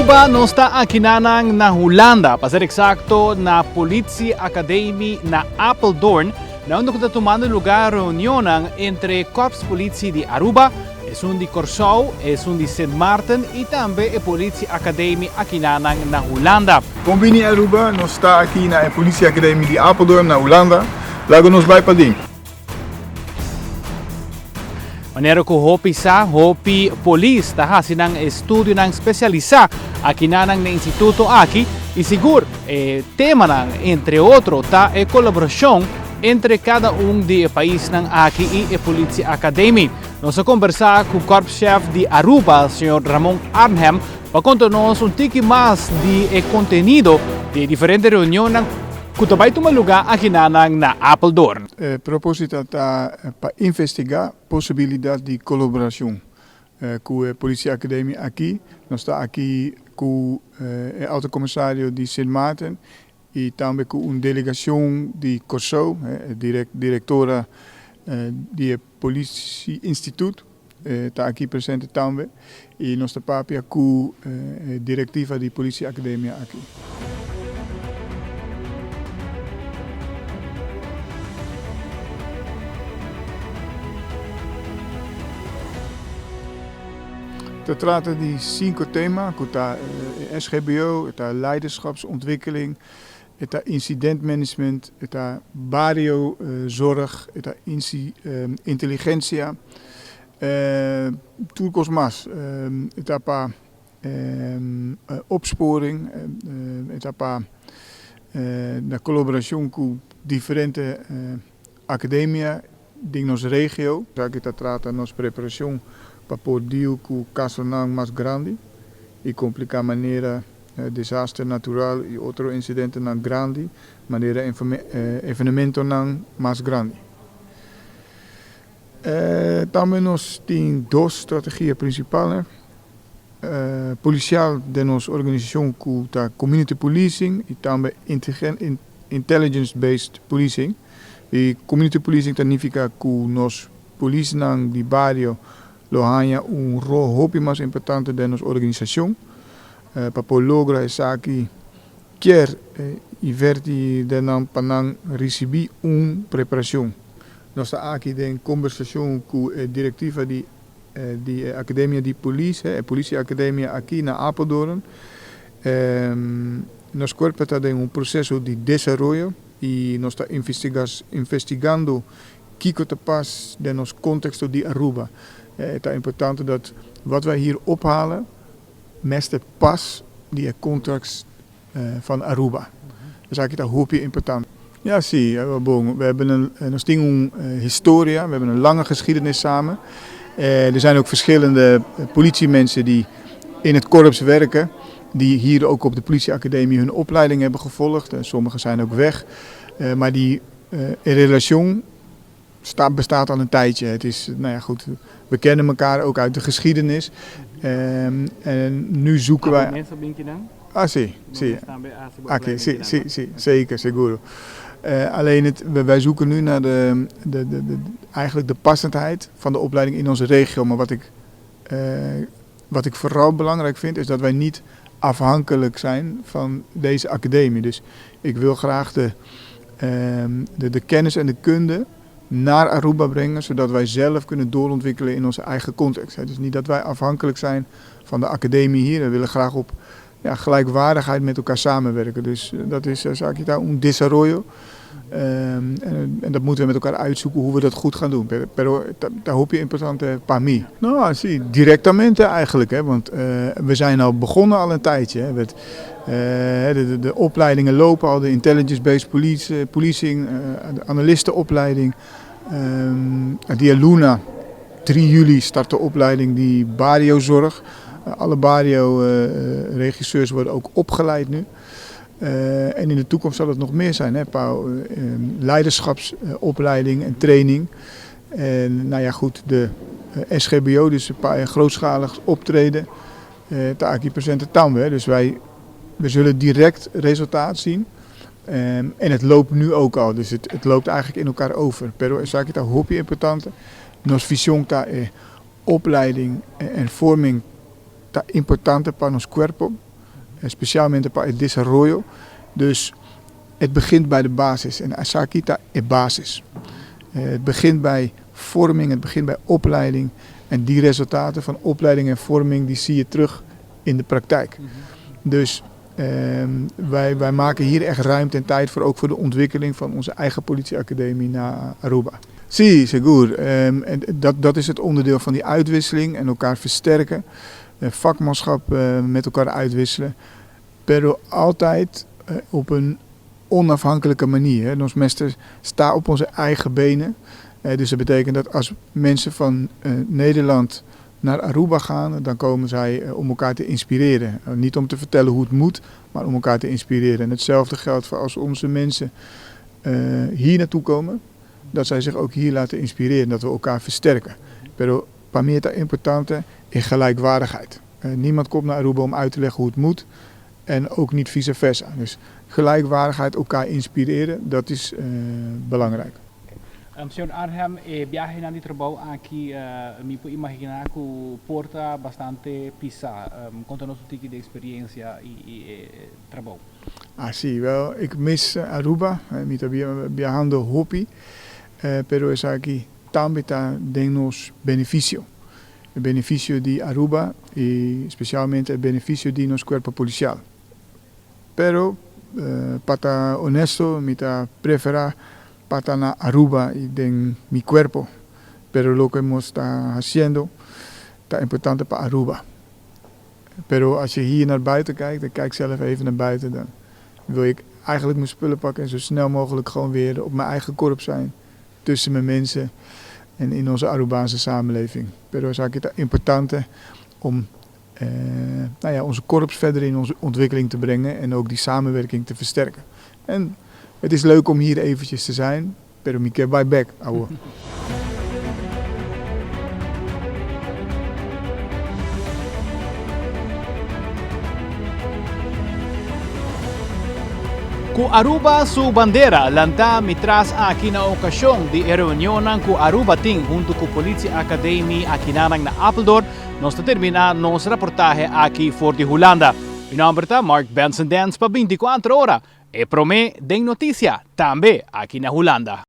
Aruba, nos ta akinanan na Hulanda, pa ser eksakto na Politie Academie na Apeldoorn, na unda ku ta tumando lugá reunionnan entre Korpspolitie di Aruba, esun di Kòrsou, esun di Sint Maarten i tambe e Politie Academie akinanan na Hulanda. Bon bini Aruba, nos ta aki na e Politie Academie di Apeldoorn na Hulanda. Laga nos bai paden. Manera ku hopi sa, hopi polis ta hasi nan estudionan spesialisá akinanan na e instituto aki i sigur e temanan entre otro ta e kolaborashon entre kada un di e paisnan aki i e Politie Academie. Nos a kombersá ku Korpschef di Aruba, señor Ramon Arnhem, pa konta nos un tiki mas di e kontenido di e diferente reunionnan ku ta bai tuma lugá akinanan na Apeldoorn. E propósito ta pa investigá posibilidat di kolaborashon ku e Politie Academie aki. Nos ta aki ku e Alto Komisario di Sint Maarten i tambe ku un delegashon di Kòrsou, e direktora di e Politie Instituut ta aki presente tambe i nos ta papia ku e direktiva di Politie Academia aki. Ta trata di sinku tema ku ta e SGBO, e ta leiderschapsontwikkeling, e ta incidentmanagement, e ta bariozorg, e ta inteligensia, tur kos mas. E ta pa opsporing, e ta pa na kolaborashon ku diferente akademia den nos regio. Esaki ta trata nos preparashon pa por deal ku kasonan mas grandi i kompliká manera desaster natural i otro insidentenan grandi manera evenementonan mas grandi. Tambe nos tin dos strategia prinsipal polisial den nos organisashon ku ta community policing i tambe intelligence based policing. I community policing ta nifica cu nos polisnan di bario lo haña un rol hopi mas importante den nos organisacion. Pa por logra esaki kier inverti den nan pa nan ricibi un preparacion. Nos ta aki den combersacion cu e directiva di di e Academia di Polis, e Politie Academie aki na Apeldoorn. Nos cuerpo ta den un proceso di desaroyo. I nos ta investigando kiko ta pas den nos konteksto di Aruba. E ta importante dat wat wij hier ophalen mester pas di e kontekst van Aruba. Esaki ta hopi importante. Ja, si, bon, we hebben een, nos tin un historia, we hebben een lange geschiedenis samen. Er zijn ook verschillende politiemensen die in het korps werken. Die hier ook op de politieacademie hun opleiding hebben gevolgd. En sommigen zijn ook weg. Maar die relation bestaat al een tijdje. Het is, nou ja, goed, we kennen elkaar ook uit de geschiedenis. En nu zoeken wij... Ah, si, si. Oké, si, si, si, zeker, seguro. Alleen het, wij zoeken nu naar de, de, de, de, eigenlijk de passendheid van de opleiding in onze regio. Maar wat ik, Wat ik vooral belangrijk vind is dat wij niet afhankelijk zijn van deze academie. Dus ik wil graag de, de, de kennis en de kunde naar Aruba brengen, zodat wij zelf kunnen doorontwikkelen in onze eigen context. Dus niet dat wij afhankelijk zijn van de academie hier. We willen graag op ja, gelijkwaardigheid met elkaar samenwerken. Dus dat is, esaki ta un desaroyo. En, en dat moeten we met elkaar uitzoeken hoe we dat goed gaan doen. Pero ta hopi importante pa mi. Nou, si, directamente eigenlijk. Hè, want we zijn al begonnen al een tijdje. Hè, met, de, de, de opleidingen lopen al, de intelligence-based police, policing, de analistenopleiding. Dialuna, 3 juli start de opleiding die bariozorg. Alle bario-regisseurs worden ook opgeleid nu. En in de toekomst zal het nog meer zijn, hè, Paul? Leiderschapsopleiding en training. En nou ja, goed, de SGBO, dus een paar grootschalig optreden, ta aki presente tambe. Hè. Dus wij we zullen direct resultaat zien. En het loopt nu ook al, dus het, het loopt eigenlijk in elkaar over. Pero esaki ta hopi importante. Nos vision ta e opleiding en vorming ta importante pa nos cuerpo. Specialmente pa e desaroyo. Dus het begint bij de basis en esaki ta e basis. Het begint bij vorming, het begint bij opleiding en die resultaten van opleiding en vorming die zie je terug in de praktijk. Dus wij, wij maken hier echt ruimte en tijd voor, ook voor de ontwikkeling van onze eigen politieacademie naar Aruba. Si, sigur. En dat, dat is het onderdeel van die uitwisseling en elkaar versterken. Vakmanschap met elkaar uitwisselen. Pero altijd op een onafhankelijke manier. Nos mester sta op onze eigen benen. Dus dat betekent dat als mensen van Nederland naar Aruba gaan, dan komen zij om elkaar te inspireren. Niet om te vertellen hoe het moet, maar om elkaar te inspireren. En hetzelfde geldt voor als onze mensen hier naartoe komen, dat zij zich ook hier laten inspireren, dat we elkaar versterken. Pero pa mi ta importante in gelijkwaardigheid. Niemand komt naar Aruba om uit te leggen hoe het moet en ook niet vice versa. Dus gelijkwaardigheid, elkaar inspireren, dat is belangrijk. Señor Arnhem, e biahenan di trabou aki mi por imagina cu por ta bastante pisa. Conta nos un tiki di experiencia y e trabou. Ah, si, wel, ik mis Aruba. Mi ta biahando hopi, pero esaki tambe ta den nos beneficio. E beneficio di Aruba y specialmente e beneficio di nos cuerpo policial. Pero, pa ta honesto, mi ta prefera pa ta na Aruba y den mi cuerpo. Pero loke nos ta haciendo ta importante pa Aruba. Pero als je hier naar buiten kijkt, ik kijk zelf even naar buiten, dan wil ik eigenlijk mijn spullen pakken en zo snel mogelijk gewoon weer op mijn eigen korps zijn. Tussen mijn mensen en in onze Arubaanse samenleving. Pero esaki ta importante om nou ja, onze korps verder in onze ontwikkeling te brengen en ook die samenwerking te versterken. En het is leuk om hier eventjes te zijn, pero mi ke bai bek, awo. Ku Aruba su bandera lanta mi tras aki na okashon di e reunionnan ku Aruba tin huntu ku Politie Academie akinanan na Apeldoorn, nos ta termina nos raportahe aki for di Hulanda. Mi nomber ta Mark Benson Dance pa 24 ora, e prome den noticia, tambe aki na Hulanda.